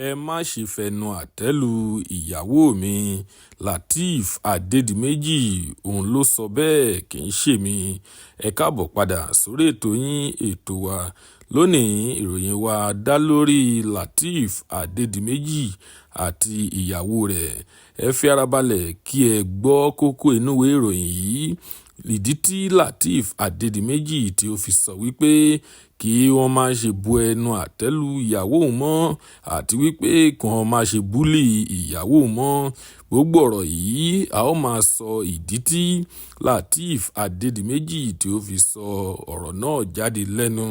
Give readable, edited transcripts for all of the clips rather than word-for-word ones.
Ẹ má ṣe fẹnu àtẹ́ lu ìyàwó mi, Lateef Adédìméjì. Òun ló sọ bẹ́ẹ̀, kì í ṣèmi. Ẹ káàbọ̀ padà sórí ètò yín, ètò wa. Lónìí, ìròyìn wa dá lórí Lateef Adédìméjì àti ìyàwó rẹ̀. Ẹ fi ara balẹ̀ kí ẹ gbọ́ kókó inú ìwé ìròyìn yìí. Ìdí tí Lateef Adédìméjì tí ó fi sọ wípé kí wọ́n má ṣe bu ẹnu àtẹ́ lu ìyàwó òun mọ́ àti wípé kí wọ́n má ṣe bully ìyàwó òun mọ́. Gbogbo ọ̀rọ̀ yìí a ó máa sọ ìdí tí Lateef Adédìméjì tí ó fi sọ ọ̀rọ̀ náà jáde lẹ́nu.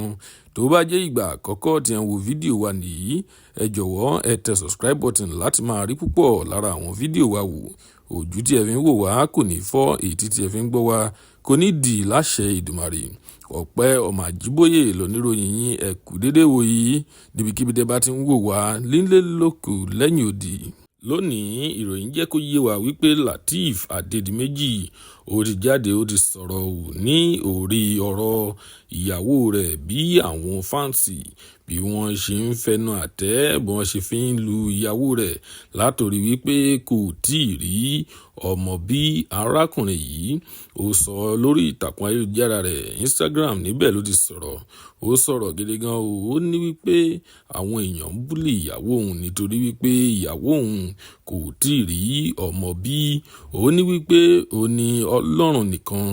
Tó bá jẹ́ ìgbà àkọ́kọ́ tí ẹ̀ ń wo fídíò wa nìyí, ẹ jọ̀wọ́ ẹ tẹ subscribe button láti máa rí púpọ̀ lára àwọn fídíò wa wò. Ojú tí ẹ fi ń wò wá kò ní fọ́, etí tí ẹ fi ń gbọ́ wá kò ní dì láṣẹ Èdùmàrè. Ọpẹ́ ọmọ Àjíbóyè lóníròyìn yín. Ẹ kú dédé wò yìí níbikíbi tẹ́ bá ti ń wò wá nílé lóko lẹ́yìn odi. Lónìí, ìròyìn jẹ́ kó yé wa wípé Lateef Adédìméjì ó ti jáde, ó ti sọ̀rọ̀ ní orí ọ̀rọ̀ ìyàwó rẹ̀, bí àwọn fans bí wọ́n ṣe ń fẹnu àtẹ́, bí wọ́n ṣe fi ń lu ìyàwó rẹ̀ látòrí wípé kò tíì rí ọmọ bí. Arákùnrin yìí ó sọ lórí ìtàkùn ayélujára rẹ̀, Instagram, níbẹ̀ ló ti sọ̀rọ̀. Ó sọ̀rọ̀ gidi gan o. Ó ní wípé àwọn èèyàn ń bully ìyàwó òun nítorí wípé ìyàwó òun kò tíì rí ọmọ bí. Ó ní wípé ó ní Ọlọ́run nìkan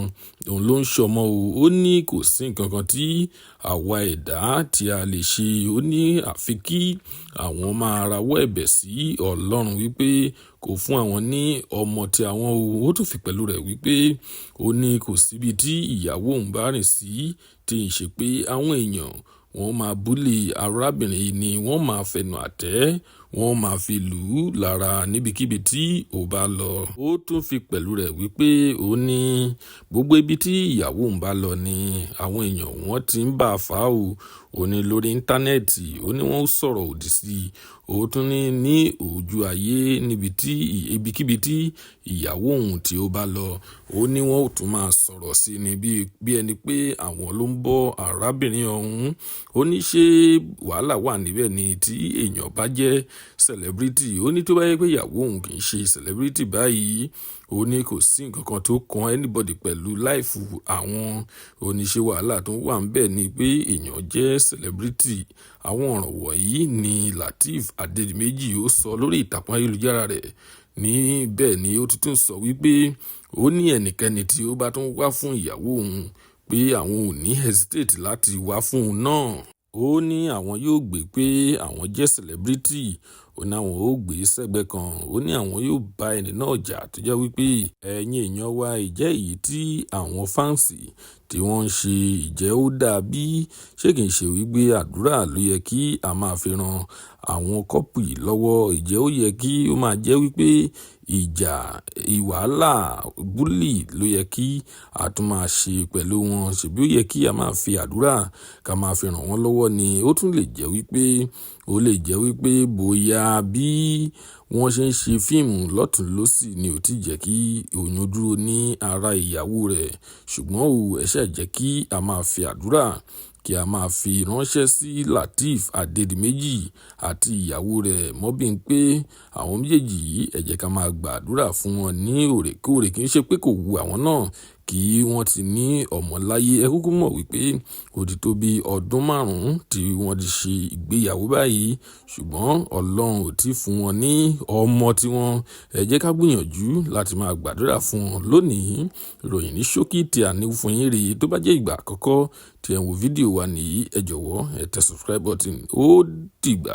òun ló ń ṣọmọ o. Ó ní kò sí nǹkan kan tí àwa ẹ̀dá tí a lè ṣe. Ó ní àfi kí àwọn máa rawọ́ ẹ̀bẹ̀ sí Ọlọ́run wípé kó fún àwọn ní ọmọ tí àwọn o. Ó tún fi pẹ̀lú rẹ̀ wípé ó ní kò síbi tí ìyàwó òun bá rìn sí tí ń ṣe pé àwọn èèyàn wọ́n máa bully arábìnrin yìí ni wọ́n máa fẹnu àtẹ́, wọ́n máa fi lù ú lára níbikíbi tí ó bá lọ. Ó tún fi pẹ̀lú rẹ̀ wípé ó ní gbogbo ibi tí ìyàwó òun bá lọ ni àwọn èèyàn wọ́n ti ń bá a fà ó. Ó ní lórí íńtánẹ́ẹ̀tì, ó ní wọ́n ń sọ̀rọ̀ òdì sí i. Ó tún ní ojú ayé, níbi tí ibikíbi tí ìyàwó òun tí ó bá lọ, ó ní wọ́n ó tún máa sọ̀rọ̀ sí i ní bí ẹni pé àwọn ló ń bọ́ arábìnrin ọ̀hún. Ó ní ṣé wàhálà wà níbẹ̀ ni tí èèyàn bá jẹ́ celebrity? Ó ní tó bá jẹ́ pé ìyàwó òun kì í ṣe celebrity báyìí, ó ní kò sí nǹkan kan tó kan anybody pẹ̀lú life àwọn. Ó ní ṣé wàhálà tó wà níbẹ̀ ni pé èèyàn jẹ́ celebrity? Àwọn ọ̀rọ̀ wọ̀nyí ni Lateef Adédìméjì ó sọ lórí ìtàkùn ayélujára rẹ̀. Níbẹ̀ ni ó tún sọ wípé ó ní ẹnikẹ́ni tí ó bá tún wá fún ìyàwó òun pé àwọn ò ní hesitate láti wá fún òun náà. Ó ní àwọn yóò gbé pé àwọn jẹ́ celebrity, ó ní àwọn ó gbé sẹ́gbẹ̀ẹ́ kan, ó ní àwọn yóò bá ẹni náà jà. Tó jẹ́ wípé ẹ̀yin èèyàn wa, ìjẹ́ èyí tí àwọn fans tí wọ́n ń ṣe, ìjẹ́ ó dà bí? Ṣé kìí ṣe wípé àdúrà ló yẹ kí a máa fi ran àwọn couple yìí lọ́wọ́? Ìjẹ́ ó yẹ kí ó máa jẹ́ wípé ìjà, ìwàhálà, bully ló yẹ kí a tún máa ṣe pẹ̀lú wọn? Ṣèbí ó yẹ kí a máa fi àdúrà ká máa fi ràn wọ́n lọ́wọ́ ni? Ó tún lè jẹ́ wípé ó lè jẹ́ wípé bóyá bí wọ́n ṣe ń ṣe fíìmù lọ́tùn lósì ni ò tí jẹ́ kí oyún dúró ní ara ìyàwó rẹ̀. Ṣùgbọ́n ó, ẹ ṣẹ̀ jẹ́ kí a máa fi àdúrà kí a máa fi ránṣẹ́ sí Lateef Adédìméjì àti ìyàwó rẹ̀ Mobímpé. Àwọn méjèèjì yìí, ẹ jẹ́ ká máa gbàdúrà fún wọn ní òrèkóòrè. Kì í ṣe pé kò wu àwọn náà kí wọ́n ti ní ọmọ láyé. Ẹ kúkú mọ̀ wípé ó ti tó bí ọdún 5 tí wọ́n ti ṣe ìgbéyàwó báyìí, ṣùgbọ́n Ọlọ́run ò tí fún wọn ní ọmọ tí wọn. Ẹ jẹ́ ká gbìyànjú láti máa gbàdúrà fún wọn lónìí. Ìròyìn ní ṣókí tí a ní fún yín rí. Tó bá jẹ́ ìgbà àkọ́kọ́ tí ẹ ń wo fídíò wa nìyí, ẹ jọ̀wọ́ ẹ tẹ subscribe button. Ó dìgbà.